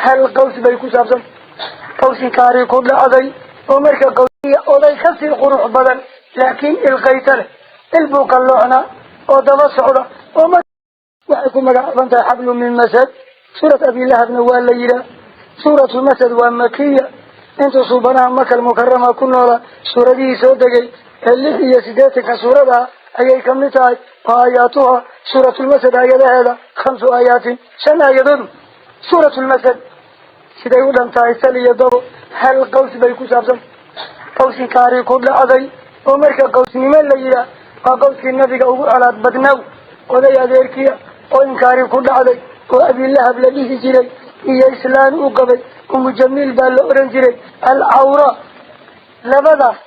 Hal qaws bay ku saabsan qawsinkaari ku dhacday oo marka qawsiya oday kasii qurux badan, laakiin ilqayta leh, il buu qalloocnaa oo daba socda oo waxay ku magacaaban tahay xablu min masad. Suurat Abilahabna waa la yidhaah. Suuratu Masad waa makiya. Intuu suubanaha Makal Mukarama ku noolaa suuradihii soo degay ee 86-ka suuradaha ayay kamid tahay. Wa aayaatuha, suuratulmasad aayadaheeda, khamsu aayaatin, shan aayadoodu. Suuratulmasad siday u dhan tahay sal iyo dabo hal qaws bay ku saabsan, qawsinkaari ku dhacday oo marka qawsnimo la yidhaah waa qawskii nabiga ugu colaad badnaaw, oday adeerkiya oo inkaari ku dhacday oo Abilahab la dhihi jiray iyo islaan u qabay, Umu Jamiil baa la oran jiray, Alcawra. Labadaas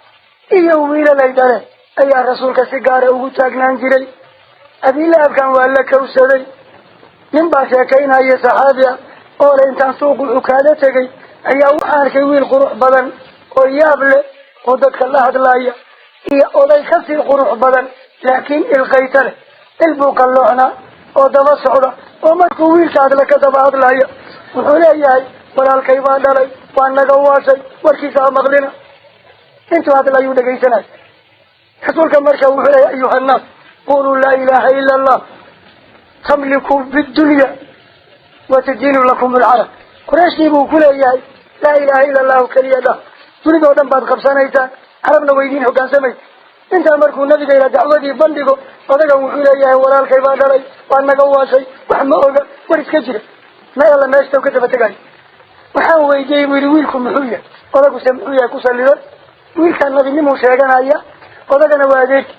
iyo wiilalay dhale ayaa rasuulka si gaara ugu taagnaan jiray. Abilahabkan waa la kawsaday. Nin baa sheekaynaya saxaabi ah oo le intaan suuqu Cukaado tegay ayaa waxaan arkay wiil qurux badan oo yaab leh oo dadka la hadlaya iyo oday kasii qurux badan, laakiin ilqayta leh, il buu qalloocnaa oo daba socda oo markuu wiilka hadla ka daba hadlaya. Wuxuu leeyahay, "Walaalkay baa dhalay, waa naga waashay, warkiisa ha maqlina." Intuu hadlayuu dhegaysanay. Rasuulka marka wuxuu leeyahay, "Ayuha annaas, quluu laa ilaha ila Allah tamliku bidunya watadiinu lakum alcarab." Qurayshkii buu ku leeyahay, "Laa ilaha ila allahu keliya dhah, dunida oo dhan baad qabsanaysaan, carabna waydiin hogaansamaysa." Intaa markuu nabiga ila dacwadii bandhigo, odagan wuxuu leeyahay, "Walaalkay baa dhalay, waa naga waashay, wax ma oga, war iska jira." Meel alla meeshta ka daba tegayo. Waxaan weydiiyey, buu yihi, wiilku muxuu yahay, odaguse muxuu yahay? Ku salido wiilkaan nabinimuu sheeganaya, odagana waa adeerki.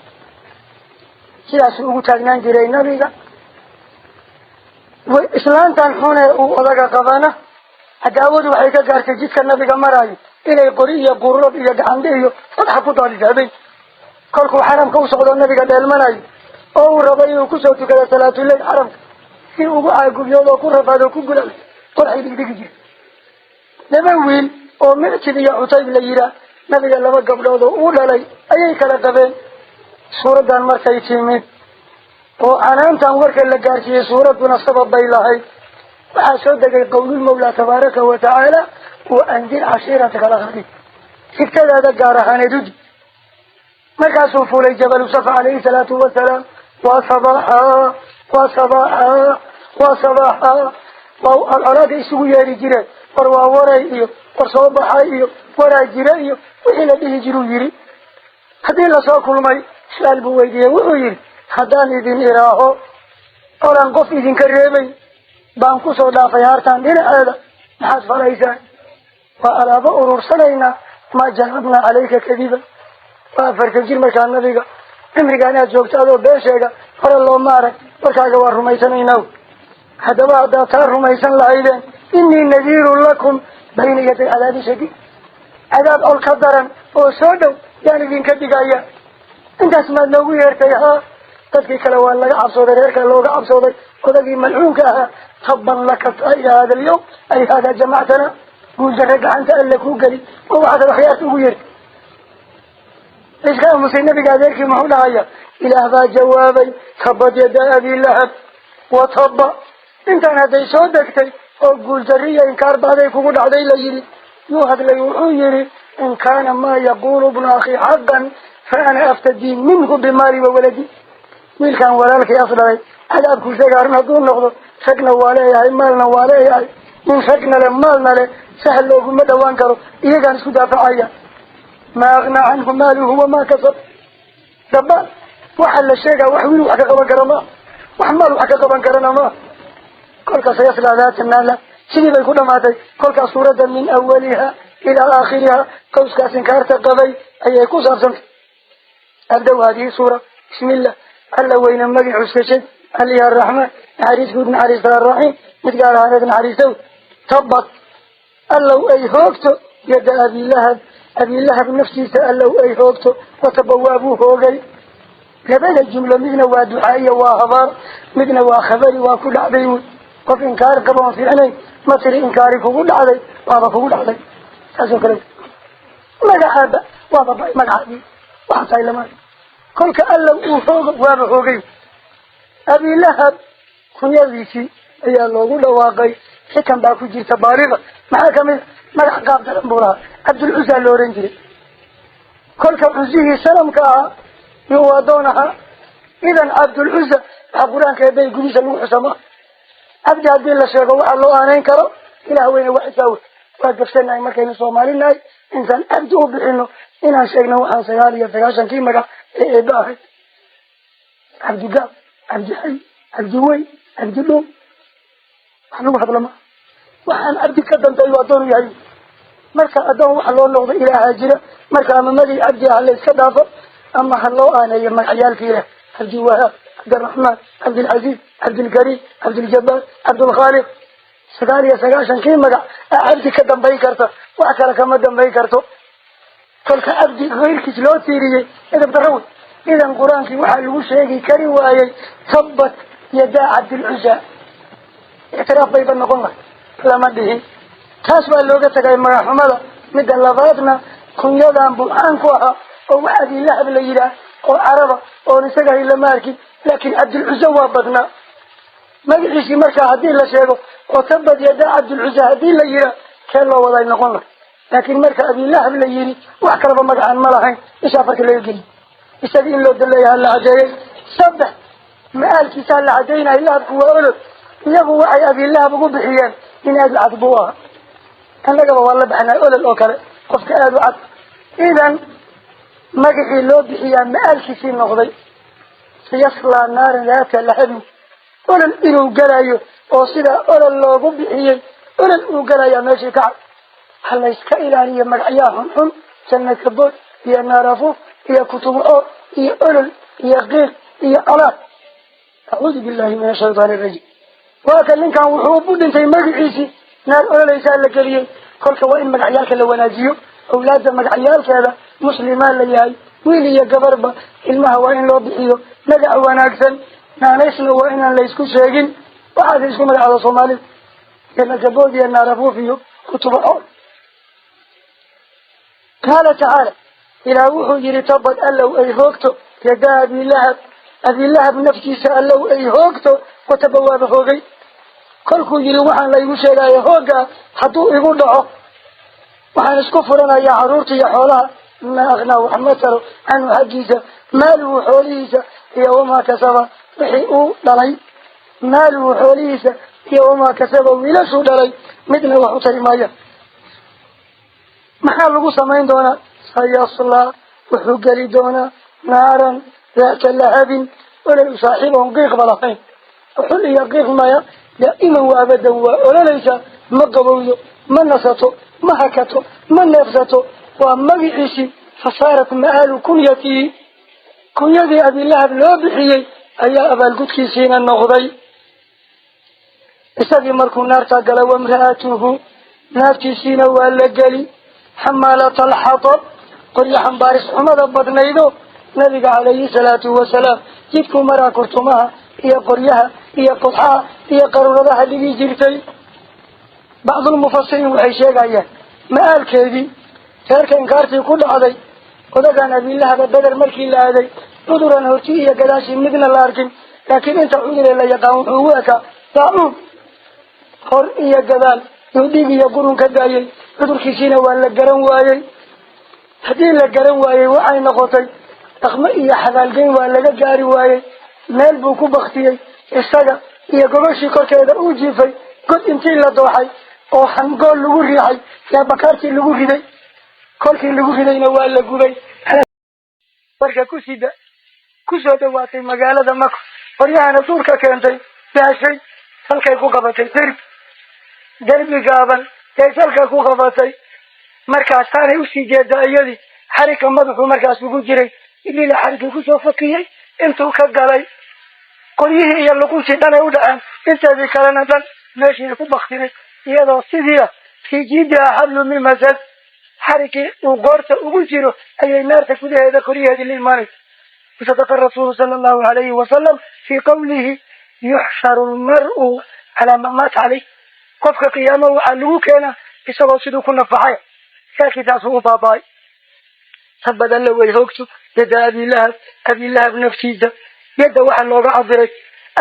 Sidaasuu ugu taagnaan jiray nabiga. Islaantan xune uu odaga qabana cadaawadu waxay ka gaartay jidka nabiga maraayo inay qori iyo qurlad iyo gacandhe iyo fadxa ku daadisa habeen kolkuu xaramka u socdo, nabiga dheelmanayo oo uu rabay inuu kusoo tukado salaatuleyl xaramka, si ugu caagubyood oo ku rafaado ku gulal qorxay dhigdhigi jira. Laba wiil oo Mictib iyo Cutayb la yihaa, nabiga laba gabdhood oo uu dhalay ayay kala qabeen. Suuraddan markay timid oo canaantan warka la gaarsiiyey, suuradduna sabab bay lahayd. Waxaa soo degay qowlulmawlaa tabaaraka wa tacaala, wa andir cashiirataka alaqrabiin, xigtadaada gaar ahaaneed udi. Markaasuu fulay jabalu Safa calayhi salaatu wasalaam. Waa sabaaxa, waa sabaaxa, waa sabaaxa. Waa colaada isugu yeeri jireen, war waa waray iyo war soo baxay iyo waraa jira iyo wixii la dhihi jiruu yidhi. Haddii lasoo kulmay, su-aal buu weydiiyey. Wuxuu yidhi, "Haddaan idin iraaho olaan qof idinka reebay baan kusoo dhaafay haartaan dhinaceeda, maxaad falaysaan?" Waa alaabo urursanaynaa. Maa jarabnaa calayka kadiba. Waa 40 jir markaa nabiga. Cimrigaan aad joogto adoo been sheega hore looma arag, warkaaga waa rumaysanaynaa. Haddaba haddaad taa rumaysan lahaydeen, inii nadiirun lakum bayna yaday cadaabi shadiid, cadaab ol ka daran oo soo dhow yaan idinka dhigaya. Intaas maad noogu yeertay? Haa. Dadkii kale waa laga cabsooday, reerkaa looga cabsooday. Odagii malcuunka ahaa, tabban laka ila hada alyawm ay hada jamactana, guuldarre gacanta alle kuu geli oo waxaad akhyaarta ugu yeertay. Iska aamusay. Nabiga adeerkii muxuu dhahaya? Ilaah baa jawaabay, tabad yada abi lahab wa tabba. Intaan hadday soo degtay oo guuldarriya inkaar baaday kugu dhacday la yidhi, yuu hadlay. Wuxuu yihi, in kaana maa yaqulu bnu akhi xaqan fa ana aftadii minhu bimaali wawaladi. Wiilkan walaalkay as dhalay cadaabkuu sheega arrin hadduu noqdo, ragna waa leeyahay, maalna waa leeyahay. Nin ragna le maalna le sahal looguma dhawaan karo, iyagaan isku daafacaya. Maa aknaa canhu maaluhu wamaa kasab. Daba waxa la sheegaa wax wiil wax ka qaban kara maa, wax maal wax ka qaban karana maa. Kolkaas sayaslaa daata naala, sidii bay ku dhamaatay. Kolkaas suuradda min awaliha ilaa aakhiriha qawskaas inkaarta qabay ayay ku saabsantay. Abdaw hadihi suura, bismillah, Alla weyne magac cuskashay, aliya araxmaan, naxariis guud naxariista, arraxiim, mid gaar ahaaneed naxariistow. Tabbat, allow ay hoogto, yadda Abilahab, Abilahab naftiisa allow ay hoogto, wataba, waabuu hoogay. Labada jumlo midna waa ducaa iyo waa habaar, midna waa khabari, waa ku dhacday wy. Qof inkaar qaba oon fiicnayn ma tiri inkaari kugu dhacday, waaba kugu dhacday. Saasoo kale magacaaba waaba bay magacaadii waxaa tahay lama. Kolka allow uu hoogo, waaba hoogay. Abilahab kunyadiisii ayaa loogu dhawaaqay. Xikan baa ku jirta baaliga. Maxaa kamid magac qaab daran buu lahaa, Cabdulcusaa la oran jiray. Kolka cusihii sanamka ahaa yuu adoon ahaa. Idan Cabdulcusa waxaa qur-aanka eebay gudihiisa lagu xusama. Cabdi haddii la sheego waxaa loo aaneyn karo ilaah weyne wax isaawe. Waa gafsanahay markaynu soomaalinahay intaan cabdi u bixino inaan sheegno waxaan 99-kii magac ee eebe ahayd. Cabdigaab, Cabdixay, Cabdiweyn, Cabdidhow, wax lagu hadlama. Waxaan cabdi ka dambeeyo addoon u yahay. Marka addoon waxa loo noqdo ilaahaa jira. Marka ama magii cabdi ah la iska dhaafo ama ha loo aaneeyo magacyaalka ilaah: Cabdiwahaab, Cabdiraxmaan, Cabdilcaziiz, Cabdilkariim, Cabdiljabaar, Cabdulkhaaliq. 99-kii magac a cabdi ka dambayn karta, wax kale kama dambayn karto. Kolka cabdi kayrkiis loo tiiriyey edab darro wey. Idan qur-aankii waxaa lagu sheegi kari waayey tabbat yadaa Cabdilcusa, ictiraaf bayba noqon lahay, lama dhihin. Taas baa looga tagay magaxxumada. Midda labaadna, kunyadan buu caan ku ahaa oo wax Abilahab la yidhaah oo caraba oon isaga lama arkin, laakiin Cabdilcusa waa badnaa magaciisii. Markaa haddii la sheego oo tabad yadaa Cabdilcusa haddii la yihaa, kee loo waday noqon lahay. Laakiin marka Abilahab la yidhi, wax kalaba magacaan ma lahayn, ishaa farka laga geliy, isaga in loo daleeyaha la cadeeyey. Saddex, ma-aalkiisaa la cadaynayo. Lahabku waa olol. Iyagu waxay Abilahab ugu bixiyeen in aada u cad buu ahaa. Annagaba waa la baxnaa olol oo kale, qofka aada u cad. Idan magacii loo bixiyaa ma-aalkiisii noqday, sayaslaa naaran daata lahabin, olol inuu galayo oo sidaa olol loogu bixiyey, olol uu galayaa meeshii ka cad. Ha layska ilaaliyo magacyaha xunxun, janna kabood iyo naarafuuf iyo kutubuco iyo olol iyo qiiq iyo colaad. Acuudu billahi min ashaytaan irajiim. Waa kan ninkan wuxuu u dhintay magaciisii, naar ololaysaa la geliyey. Kolka waa in magacyaalka la wanaajiyo, awlaadda magacyaalkeeda. Muslimaa la yahay, wiil iyo gabarba ilmaha waa in loo bixiyo magac wanaagsan. Naanaysna waa inaan laysku sheegin. Waxaas isku magacda soomaalida, janakabood iyo naarafuuf iyo kutubaco. Qaala tacaala, ilaah wuxuu yihi: tabad, allow ay hoogto, yadaa Abilahab, Abilahab naftiisa allow ay hoogto. Wataba, waaba hoogay. Kolkuu yihi waxaan laygu sheegaya hooggaa hadduu igu dhaco, waxaan isku furanayaa caruurta iyo xoolaha. Maa aknaa, wax ma taro, canhu xaggiisa, maaluhu xoolihiisa iyo wamaa kasaba, wixii uu dhalay. Maaluhu xoolihiisa iyo wamaa kasaba, wiilashuu dhalay, midna wax u tari maaya. Maxaa lagu samayn doonaa? Sayaslaa, wuxuu geli doonaa, naaran daata lahabin, olol u saaxiib oon qiiqba lahayn. Xul iyo qiiq maya, daa'iman wa abadan waa ololaysaa. Ma qabowdo, ma nasato, ma hakato, ma neefsato. Waa magiciisii. Fasaarat ma'aalu kunyatihi, kunyadii Abilahab loo bixiyey ayaa abaalgudkiisiina noqday. Isagii markuu naartaa gala, wamra'atuhu, naaftiisiina waa la geli, xamaalata alxatab, qoryo xambaaris xumada badnaydo. Nabiga calayhi salaatu wasalaam jidkuu maraa kurtumaha iyo qoryaha iyo qodxaha iyo qaruuradaha dhigi jirtay. Bacdulmufasiriin waxay sheegayaan ma-aalkeedii reerka inkaartii ku dhacday. Odagan Abilahaba Beder markii la aaday, cuduran horti iyo gadaashii midna la arkin, laakiin inta cuduree la yaqaan wuxuu ugu ekaa daacuun. Hor iyo gadaal yuu dhiig iyo qurun ka daayay. Cudurkiisiina waa la garan waayey. Haddii la garan waayey, waxay noqotay dhaqmo iyo xabaalgeyn waa laga gaari waayey. Meel buu ku baktiyey isaga iyo gogashii korkeeda uu jiifay. God intii la dooxay oo hangool lagu riixay yaa bakaartii lagu riday. Kolkii lagu ridayna waa la gubay. Marka ku sida kusoo dhawaatay magaalada Maka, qoryahana duurka keentay, daashay, salkay ku qabatay derbi, derbi gaaban yay salka ku qabatay. Markaas taanay usii jeedaa iyadii xarigka madaxuu markaas ugu jiray. Jibriila xariggii kusoo fakiyey, intuu ka galay qoryihii iyo luquntii dhanay u dhaceen, inteedii kalena dhan meeshii ku baktinay, iyadoo sidii ah fii jiidiha xablu min masad, xarigii uu goorta ugu jiro ayay naarta gudaheeda koryaheedii la imaanaysa. Wasadaqa rasuulu sala allahu alayhi wasalam fii qawlihi: yuxsharu lmar'u calaa ma maata caleyh. Qofka qiyaamo waxaa lagu keenaa isagoo siduu ku nafaxay. Saakiisaasuu u baaba-ay. Tabad, alla way hoogto, yadda Abilahab, Abilahab naftiisa. Yadda waxaa looga cabiray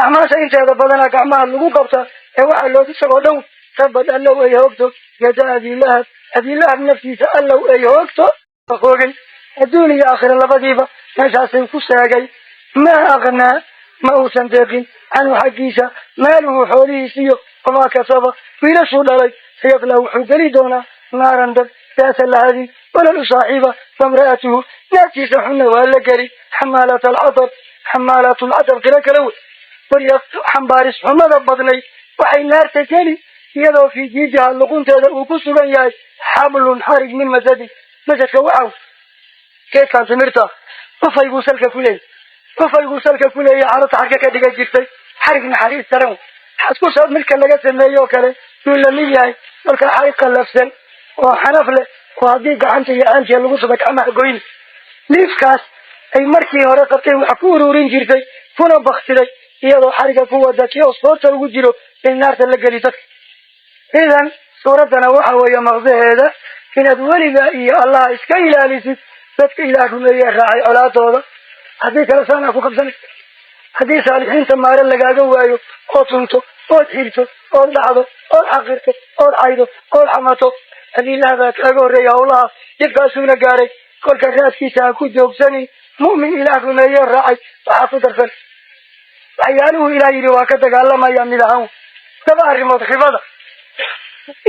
acmaasha inteeda badanaa gacmaha lagu qabtaa ee waxaa loo isagoo dhan. Tabad, Allow ay hoogto, yada Abilahab, Abilahab naftiisa Allow ay hoogto. Hoogay adduun iyo aakhira labadiiba meeshaasay ku seegay. Maa aqnaa, ma uusan deeqin, canhu xaggiisa, maaluhu xoolihiisiyo, wamaa kasaba, wiilashuu dhalay. Sayaslaa, wuxuu geli doonaa, naaran dab, daata lahabin olol u saaxiiba, wamra'atuhu, naagtiisa xunna waa la geli, xamaalata alxatab. Xamaalatu lxatab qiro kala wey, warya xambaaris xumada badnay. Waxay naarta geli iyadoo fii jiidiha, luqunteeda, uu ku sugan yahay xablun, xarig, min masadin. Masadka waxaw geedkan timirta ufayguu salka ku leeyay, ufayguu salka ku leeyay, carruurta xarka ka dhigan jirtay. Xarig naxariis daran xaskusa midka laga sameeyo oo kale yuu lamid yahay. Marka xarig qallafsan oo xanaf leh oo haddii gacanta iyo ceelkiia lagu suba gacmaha goyni, liifkaas ay markii hore qabtay wax ku ururin jirtay kuna baktiday, iyadoo xariga ku wada kii osfoorta ugu jiro in naarta la geli dadka. Idan suuraddana waxa weeye maqsaheeda inaad weliga iyo Allaha iska ilaalisid dadka Ilaah rumeeye raacay colaadooda. Haddii kale saanaa ku qabsanaysa. Haddii saalixiinta maare lagaaga waayo, ood tunto, ood xirto, ood dhacdo, ood xaqirto, ood caydo, ood xamato, Abiilaha baa kaaga horreeya hawlahaas, dhibkaasuuna gaaray. Kolka raadkiisa ha ku joogsanin. Mu'min Ilaah rumeeye raacay waxaa ku darsan waxyaaluhu Ilaah yidhi waa ka dagaalamaya. Mid ahaan laba arrimood, ribada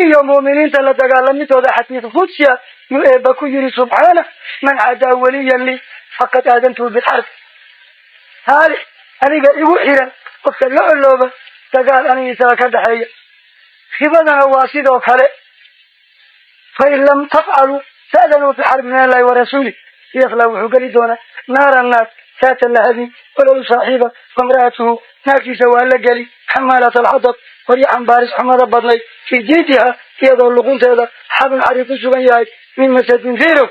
iyo mu'miniinta la dagaalamidooda. Xadiis qudsiya yuu Eebba ku yidhi subxaana: "Man cadaa waliyan lii faqad aadantuhu bilxarb." Saalix aniga igu xiran qofka la olooba, dagaal aniga isaga ka dhexeeya. Ribadana waa sidoo kale: "Fain lam tafcaluu faadanuu bixarbi min Allahi warasuulih." Yasla, wuxuu geli doonaa, naaran, naar, saata lahabin olol saaxiiba, wamra'atuhu, naagtiisa waa la geli, xamaalata alxatab, waryo xambaaris xumada badnayd, fii jiidiha, iyadoo luqunteeda xablun, xarig ku sugan yahay, min masadin firow.